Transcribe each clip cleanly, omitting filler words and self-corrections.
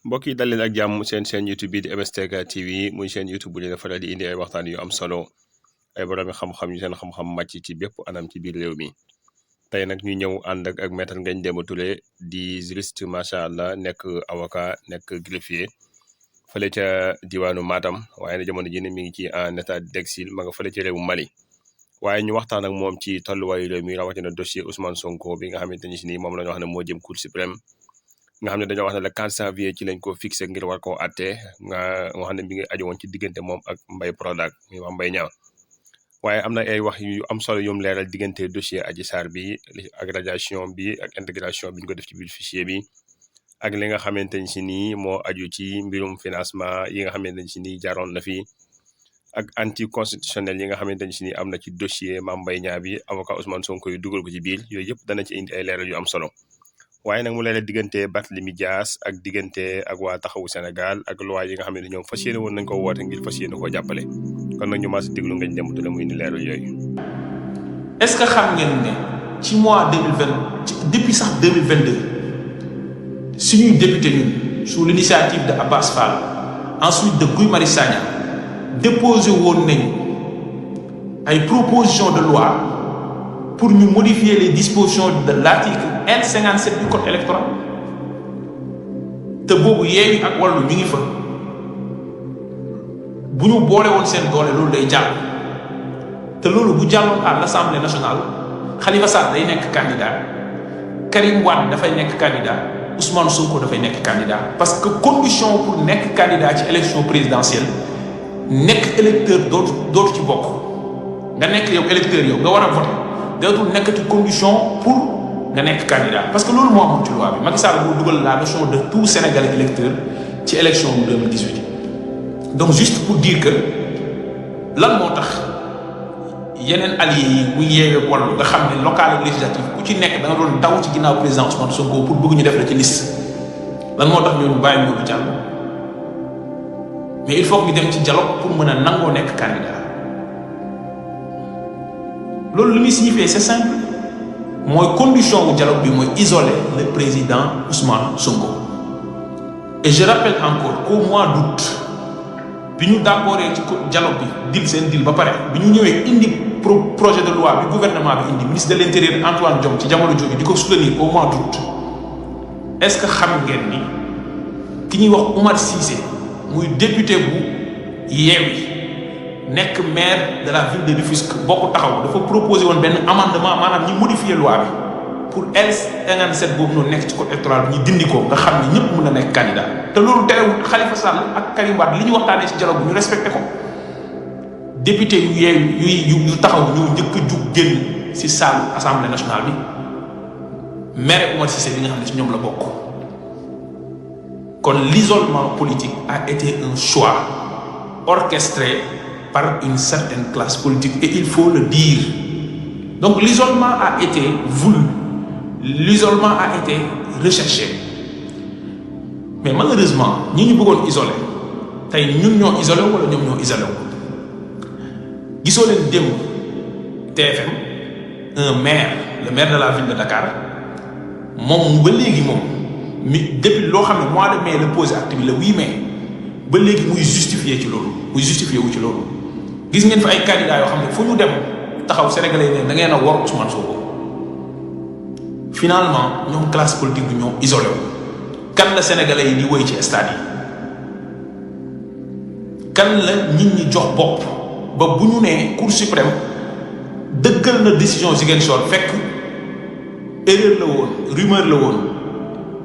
mbokk yi dal leen ak jàmm seen chaîne YouTube bi di MSTK TV muy chaîne YouTube bu leen faral di indi ay waxtaan yu am solo ay boroomi xam-xam yu seen xam-xam màcc ci bépp anam ci biir réew mi tey nag ñu ñëw ànd ak maître Ngagne Demba Touré di juriste macha allah nekk avocat nekk greffier fële ca diwaanu Matam waaye na jamono ji ne mi ngi ci en état d'exil ma nga fële ca réewu Mali waaye ñu waxtaan ak moom ci tolluwaayu réew mi rawatina dossier Ousmane Sonko bi nga xamante ni si nii moom la ñu wax ne moo jëm Cour suprême nga xam ne dañoo wax ne le 4 janvier ci lañ ko fixé ngir war koo àtte nga xam ne mi ngi aju woon ci diggante moom ak Mbaye Prodac muy wax Mbaye Niang waaye am na ay wax yu am solo yum leeral diggante dossier Adji Sarr bi ak radiation bi ak intégration bi ñu ko def ci biir fichier bi ak li nga xamante ni si nii moo aju ci mbirum financement yi nga xamante ni si nii jaaroon na fi ak anti constitutionnel yi nga xamante ni si nii am na ci dossier Mame Mbaye Niang bi avocat Ousmane Sonko yu dugal ko ci biir yooyu yëpp dana ci indi ay leeral yu am solo waaye nag mu leeral diggante Barthélémy Dias ak diggante ak waa taxawu Sénégal ak loi yi nga xam ne ñoom fas yéene woon nañ ko woote ngir fas yéene koo jàppale kon nag ñu maa si déglu Ngagne Demba Touré mu indi leeral yooyu. est-ce que xam ngeen ne ci mois 2020 depuis sax 2022 suñuy député ñun sous l'initiative de Abbas Fall ensuite de Guy Marius Sagna déposé woon nañu ay proposition de loi pour ñu modifier les dispositions de l'article L57 du code électoral te boobu Yewwi ak Wallu ñu ngi fa bu ñu boole woon seen doole loolu day jàll te loolu bu jàlloon à l'Assemblée nationale Khalifa Sall day nekk candidat Karim Wade dafay nekk candidat Ousmane Sonko dafay nekk candidat parce que condition pour nekk candidat ci élection présidentielle nekk électeur dootu ci bokk nga nekk yow électeur yow nga war a voter dootul nekkati condition pour nga nekk candidat parce que loolu moo amoon ci loi bi Macky Sall moo dugal la notion de tout Sénégalais électeur ci élection 2018 donc juste pour dire que lan moo tax yeneen alliés yi muy Yewwi Wallu nga xam ne local ak législatif ku ci nekk da nga doon daw ci ginnaaw président Ousmane Sonko pour bëgg ñu def la ci liste lan moo tax ñooñu bàyyi ñu jàll mais il faut que ñu dem ci dialogue pour mën a nangoo nekk candidat loolu li muy signifier c'est simple mooy condition bu dialogue bi mooy isoler le président Ousmane Sonko et je rappelle encore qu'au mois d'août bi ñu d'accordé ci dialogue bi dil seen dil ba pare bi ñu ñëwee indi projet de loi bi gouvernement bi indi ministre de l'intérieur Antoine Diome ci jamono jooju di ko soutenir au mois d'août est-ce que xam ngeen ni ki ñuy wax Oumar Cissé muy député bu Yewwi nekk maire de la ville de Rufisque bokk taxaw dafa proposé woon benn amendement maanaam ñi modifier loi bi pour L57 boobu noonu nekk ci code électoral bi ñu dindi ko nga xam ne ñëpp mën na nekk candidat te loolu terewul Khalifa Sall ak Karim Wade li ñu waxtaanee ci dialogue bi ñu respecté ko député yu yu taxaw ñoo njëkk a jug génn ci salle assemblée nationale bi maire Oumar Cissé bi nga xam ne ci ñoom la bokk kon l'isolement politique a été un choix orchestré par une certaine classe politique et il faut le dire donc l'isolement a été voulu l'isolement a été recherché mais malheureusement ñi ñu bëggoon isolé tey ñun ñoo isolé wala ñoom ñoo isolé wu gisoo leen démb TFM un maire le maire de la ville de Dakar moom ba léegi moom mi depuis loo xam ne mois de mai la posé acte bi le 8 mai ba léegi muy justifié ci loolu muy justifié wu ci loolu gis ngeen fa ay candidats yoo xam ne fu ñu dem taxaw sénégalais yi ne da ngeen a war Ousmane Sonko finalement ñoom classe politique bi ñoo isolé wu kan la sénégalais yi di woy ci stade yi kan la nit ñi jox bopp ba bu ñu nee Cour suprême dëggal na décision Ziguinchor fekk erreur la woon rumeur la woon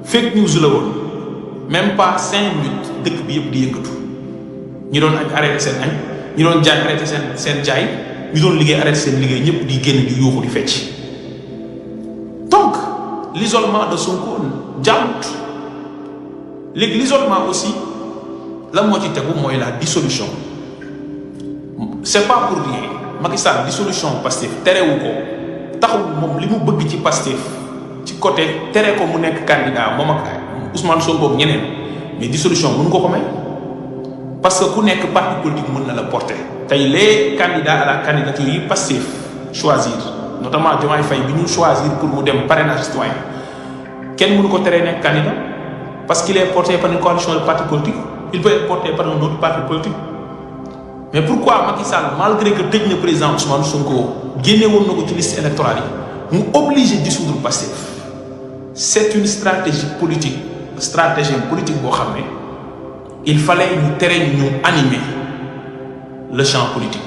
fake news la woon même pas 5 minutes dëkk bi yëpp di yëngatu ñi doon añ arrêté seen añ ñi doon jaay arrêté seen jaay ñi doon liggéey arrêté seen liggéey ñëpp di génn di yuuxu di fecc donc l'isolement de Sonko jàmut léegi l'isolement aussi la moo ci tegu mooy la dissolution c'est pas pour rien Macky Sall dissolution Pastef terewu ko taxul moom li mu bëgg ci Pastef ci côté tere ko mu nekk candidat moom ak Ousmane Sonko ak ñeneen mais dissolution mënu ko may parce que ku nekk parti politique mën na la porter tey les candidats à la candidature yi Pastef choisir notamment Diomaye Faye bi ñu choisir pour mu dem parrainage citoyen kenn mënu ko teree nekk candidat parce qu'il est porté par une coalition de partis politiques, il peut être porté par un autre parti politique. Mais pourquoi Macky Sall, malgré que le président Ousmane Sonko génne woon na ko ci liste électorale yi mu obligé dissoudre Pastef? C'est une stratégie politique boo xam ne il fallait ñu tere ñu animer le champ politique,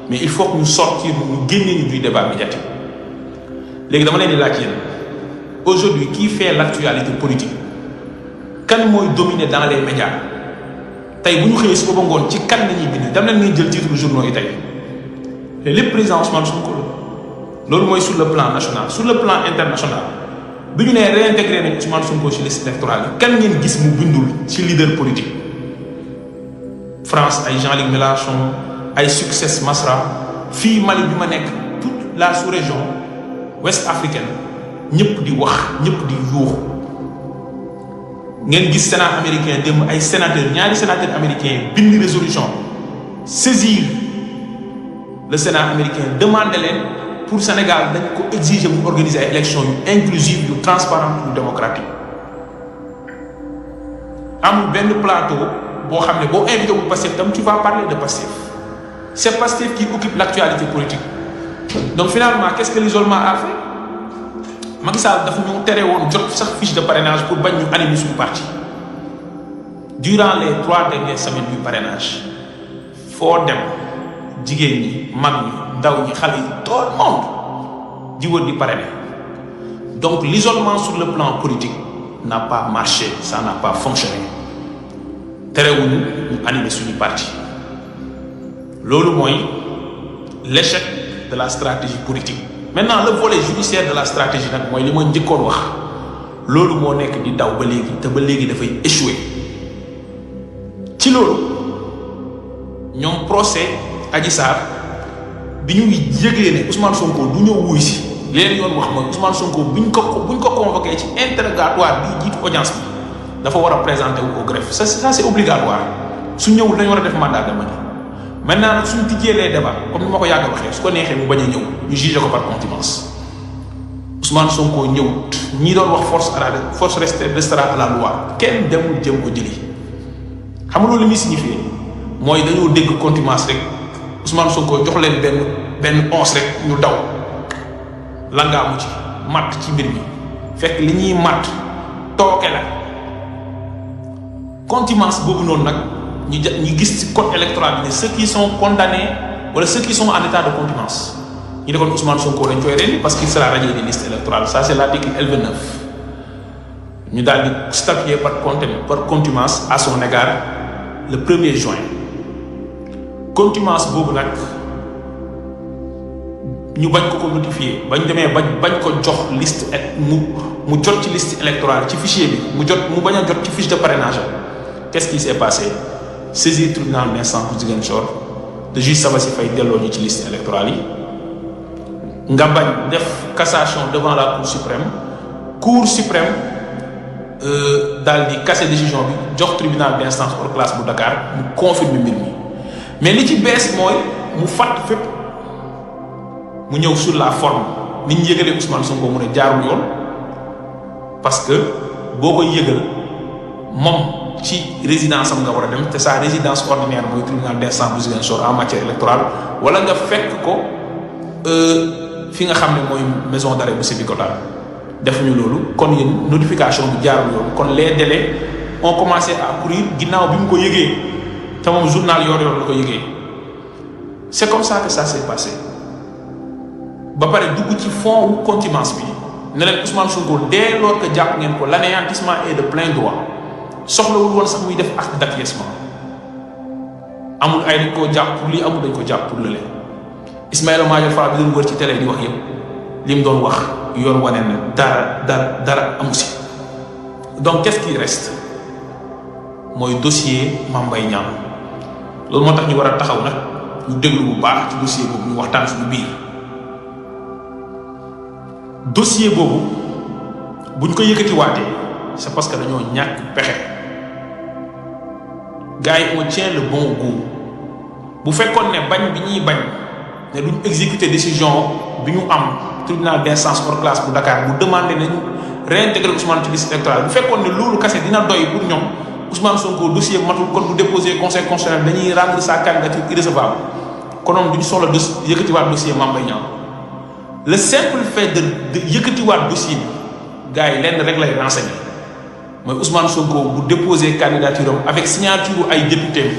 mais il faut que ñu sortir ñu génne ñu du débat médiatique. Léegi dama leen di laaj yéen aujourd'hui qui fait l'actualité politique, kan mooy dominer dans les médias? tey bu ñu xëyee si ba ngoon ci kan la ñuy bind dem leen ngay jël titre journaux yi tey lépp président Ousmane Sonko loolu mooy sur le plan national. Sur le plan international bi ñu nee réintégré nañ Ousmane Sonko ci liste électorale yi kan ngeen gis mu bindul ci leader politique? France ay Jean-Luc Mélenchon ay Succès Masra, fii Mali bi ma nekk toute la sous-région ouest africaine ñëpp di wax ñëpp di yuuxu. ngeen gis Sénat américain démb ay sénateurs ñaari sénateurs américains bind résolution saisir le Sénat américain demander leen pour Sénégal dañ ko exiger mu organiser ay élections yu inclusives yu transparentes yu démocratiques. amul benn plateau boo xam ne boo invité wu Pastef tam tu vas parler de Pastef. C'est Pastef qui occupe l'actualité politique. Donc finalement qu'est-ce que l'isolement a fait? Macky Sall dafa ñu tere woon jot sax fiche de parrainage pour bañ ñu animer suñu parti. Durant les 3 dernières semaines du parrainage foo dem jigéen ñi mag ñi ndaw ñi xale yi tout le monde di wër di parrainer. Donc l'isolement sur le plan politique n'a pas marché, ça n'a pas fonctionné. terewuñu ñu animer suñu parti. Loolu mooy l'échec de la stratégie politique. Maintenant le volet judiciaire de la stratégie nag mooy li ma njëkkoon wax loolu moo nekk di daw ba léegi te ba léegi dafay échouer. ci loolu ñoom procès Adji Sarr bi ñu yëgee ne Ousmane Sonko du ñëw wuy si leen yoon wax mooy Ousmane Sonko buñ ko convoqué ci interrogatoire bi jiitu audience bi dafa war a présenter wu au greffe. Ça c'est obligatoire. su ñëwul dañu war a def mandat d'amener. Maintenant nag suñu tijjee les débats comme ni ma ko yàgg waxee su ko neexee mu bañ a ñëw ñu jugé ko par contumace. Ousmane Sonko ñëwut ñi doon wax force restera à la loi kenn demul jëm ko jëli. xam nga loolu li muy signifié mooy dañoo dégg contumace rek Ousmane Sonko jox leen benn once rek ñu daw langaamu ci matt ci mbir mi fekk li ñuy matt tooke la contumace boobu noonu nag. ñu gis ci code électoral bi ne ceux qui sont condamnés wala ceux qui sont en état de contumace ñu defoon Ousmane Sonko dañ koy rendi parce qu'il sera radié des listes électorales. Ça c'est l'article L29 ñu daal di statuer par contumace à son égard le 1er juin. Contumace boobu nag ñu bañ ko notifier bañ demee bañ ko jox liste mu jot ci liste électorale ci fichier bi mu bañ a jot ci fiche de parrainage. Qu'est-ce qui s'est passé? Saisir tribunal d'instance bu Ziguinchor de juge Sabassy Faye delloo ñu ci liste électorale yi nga bañ def cassation devant la cour suprême daal di casser décision bi jox tribunal d'instance hors classe bu Dakar mu confirmer mbir mi. Mais li ci bees mooy mu fàtt fépp mu ñëw sur la forme ni ñu yëgalee Ousmane Sonko mu ne jaarul yoon parce que boo koy yëgal moom ci résidence am nga war a dem te sa résidence ordinaire mooy tribunal d'instance bu Ziguinchor en matière électorale wala nga fekk ko fi nga xam ne mooy maison d'arrêt bu Sébikotane defuñu loolu kon yéen notification bi jaarul yoon kon les délais ont commencé à courir ginnaaw bi mu ko yëgee te moom journal Yoor Yoor la ko yëgee. C'est comme ça que ça s'est passé ba pare dugg ci fond wu contumace bi ne leen Ousmane Sonko dès lors que jàpp ngeen ko l'anéantissement est de plein droit. soxlawul woon sax muy def acte d'acquiescement amul ay dañ koo jàpp pour lii amul dañ ko jàpp pour lële Ismaïla Madior Fall bi doon wër ci télé di wax yëpp li mu doon wax yoon wane na dara amu si. Donc qu'est-ce qui reste mooy dossier Mame Mbaye Niang loolu moo tax ñu war a taxaw nag ñu déglu bu baax ci dossier boobu ñu waxtaan suñu biir. Dossier boobu buñ ko yëkkatiwaatee c'est parce que dañoo ñàkk pexe gars yi on tient le bon goût bu fekkoon ne bañ bi ñuy bañ ne duñ exécuter décision bi ñu am tribunal d'instance hors classe bu Dakar bu demandé nañu réintégrer Ousmane ci liste électorale bu fekkoon ne loolu kese dina doy pour ñoom Ousmane Sonko dossier matul kon bu déposé conseil constitutionnel dañuy rendre sa candidature irrecevable konoon duñu soxla yëkkatiwaat dossier Mame Mbaye Niang le simple fait de yëkkatiwaat dossier bi gars yi lenn rek lay renseigner mooy Ousmane Sonko bu déposé candidature am avec signature ay député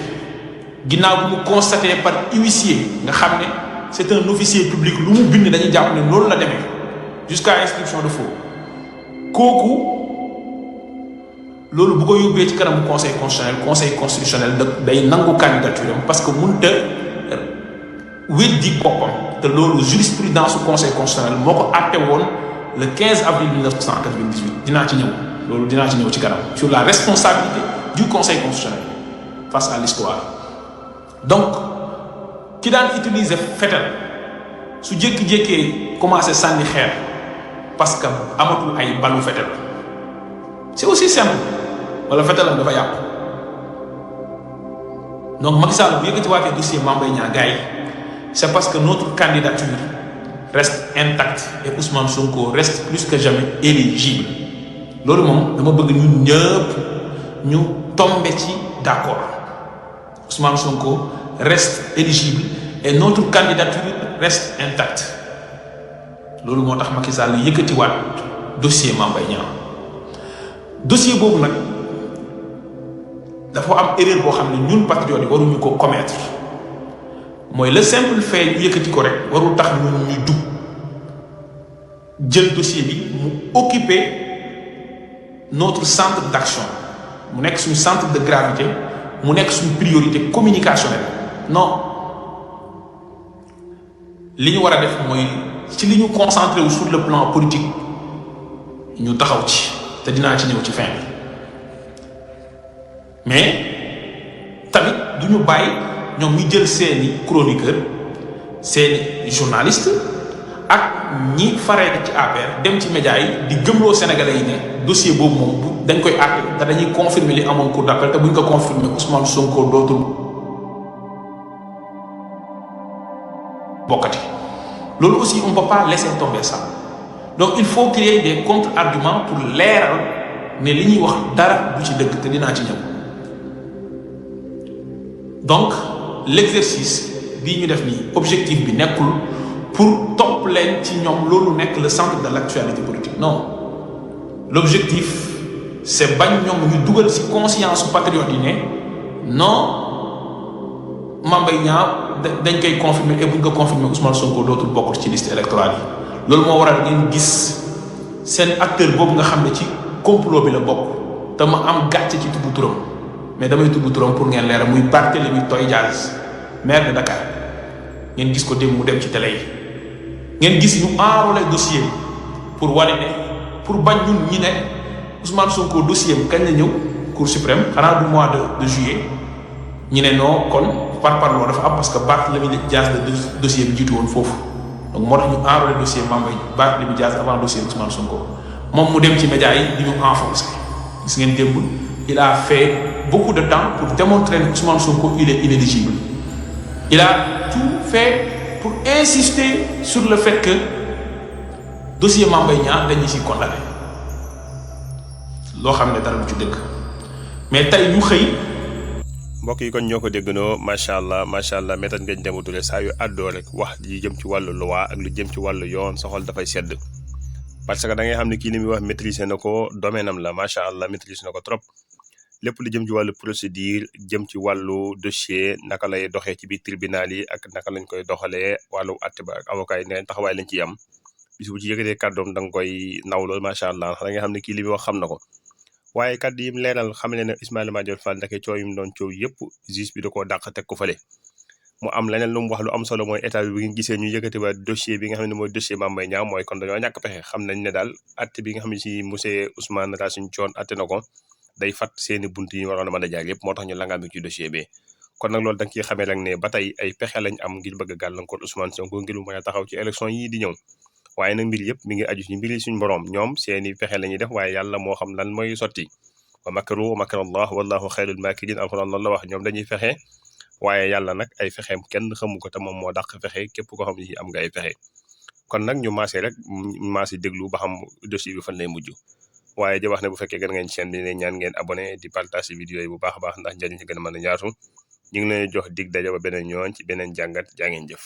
ginnaaw bu mu constaté par huissier nga xam ne c'est un officier public lu mu bind dañuy jàpp ne loolu la demee jusqu'à inscription de faux kooku loolu bu ko yóbbee ci kanamu conseil constitutionnel day nangu candidature am parce que mënut a weddi boppam te loolu jurisprudence su conseil constitutionnel moo ko àtte woon le 15 avril 1998 dinaa ci ñëw loolu dinaa ci ñëw ci kanam sur la responsabilité du conseil constitutionnel face à l'histoire donc ki daan utiliser fetel su jékki-jékkee commencé sànni xeer parce que amatul ay balu fetel c'est aussi simple wala fetelam dafa yàqu donc Macky Sall bu yëkkatiwaatee dossier Mame Mbaye Niang gars yi c'est parce que notre candidature reste intacte et Ousmane Sonko reste plus que jamais éligible loolu moom dama bëgg ñun ñëpp ñu tomber ci d'accord Ousmane Sonko reste éligible et notre candidature reste intacte loolu moo tax Macky Sall yëkkatiwaat dossier Mame Mbaye Niang dossier boobu nag dafa am erreur boo xam ne ñun patriotes yi waruñu ko commettre mooy le simple fait ñu yëkkati ko rek warul tax ñun ñuy dugg jël dossier bi mu occuper notre centre d'action mu nekk suñu centre de gravité mu nekk suñu priorité communicationnelle non li ñu war a def mooy ci li ñu concentré wu sur le plan politique ñu taxaw ci te dinaa ci ñëw ci fin bi mais tamit du ñu bàyyi ñoom ñu jël seeni chroniqueur seeni journaliste ak ñi faree ci APR dem ci médias yi di gëmloo sénégalais yi ne dossier boobu moom dañ koy àtte te dañuy confirmer li amoon cour d'appel te bu ñu ko confirmer Ousmane Sonko dootul bokkati loolu aussi on peut pas laisser tomber ça donc il faut créer des contre-arguments pour leeral ne li ñuy wax dara du ci dëgg te dinaa ci ñëw donc l'exercice bii ñu def nii objectif bi nekkul pour topp leen ci ñoom loolu nekk le centre de l'actualité politique non l'objectif c'est bañ ñoom ñu dugal ci conscience patriote yi ne non Mame Mbaye Niang dañ koy confirmer et buñ ko confirmer Ousmane Sonko dootul bokk ci liste électorale yi loolu moo waral ngeen gis seen acteur boobu nga xam ne ci complot bi la bokk te ma am gàcce ci tudd turam mais damay tudd turam pour ngeen leeral muy Barthélémy Toye Dias maire de Dakar ngeen gis ko dem mu dem ci télé yi ngeen gis ñu enrôlé dossier pour wane ne pour bañ ñun ñi ne Ousmane Sonko dossier am kañ la ñëw Cour suprême xanaa du mois de juillet ñu ne non kon par parloo dafa am parce que Barthélémy Dias de dossier bi jiitu woon foofu donc moo tax ñu enrôlé dossier Barthélémy Dias avant dossier Ousmane Sonko moom mu dem ci médias yi di ñu enfoncé gis ngeen démb il a fait beaucoup de temps pour démontrer que Ousmane Sonko il est inéligible il a tout fait pour insister sur le fait que dossier Mame Mbaye Niang dañu ci condamné loo xam ne dara lu ci dëgg mais tey ñu xëy mbokk yi kon ñoo ko déggandoo macha allah méthode Ngagne Demba Touré saa yu àddoo rek wax li jëm ci wàllu loi ak lu jëm ci wàllu yoon sa xol dafay sedd parce que da ngay xam ne kii li muy wax maîtriser na ko domaine am la macha allah maîtriser na ko trop lépp lu jëm ci wàllu procédure jëm ci wàllu dossier naka lay doxee ci biir tribunal yi ak naka lañ koy doxalee wàllu àtte ba ak avocat yi neen taxawaay lañ ciy am bis bu ci yëkkatee kàddoom da nga koy naw loolu macha allah da nga xam ne kii li muy wax xam na ko waaye kàddu yi mu leeral xam ne Ismaïla Madior Fall ndake coow yi mu doon coow yëpp juge bi da koo dàq teg ko fële mu am leneen lu mu wax lu am solo mooy état bi bu ngeen gisee ñu yëkkati ba dossier bi nga xam ne mooy dossier Mame Mbaye Niang mooy kon dañoo ñàkk pexe xam nañ ne daal atte bi nga xam ne si monsieur Ousmane Racine Thion atte na ko day fat seeni bunt yi waroon a mën a jaar yëpp moo tax ñu langaam ci dossier bi kon nag loolu da nga ciy xamee rek ne ba tey ay pexe lañ am ngir bëgg a gàllankoor Ousmane Sonko ngir mu mën a taxaw ci élection yii di ñëw waaye nag mbir yëpp mi ngi aju ci mbiri suñu borom ñoom seeni pexe la ñuy def waaye yàlla moo xam lan mooy sotti wa makaru wa makara allah wallahu xayrul makirin alxuraan loolu la wax ñoom dañuy fexe waaye yàlla nag ay fexeem kenn xamu ko te moom moo dàq fexe képp koo xam ne am nga ay fexe kon nag ñu maase rek maase déglu ba xam dossier bi fan lay mujj waaye di wax ne bu fekkee gën ngeen chaîne bi ne ñaan ngeen abonné di partager vidéo yi bu baax a baax ndax njëriñ ci gën a mën a yaatu ñu ngi leen jox dig daje ba beneen yoon ci beneen jàngat jaa ngeen jëf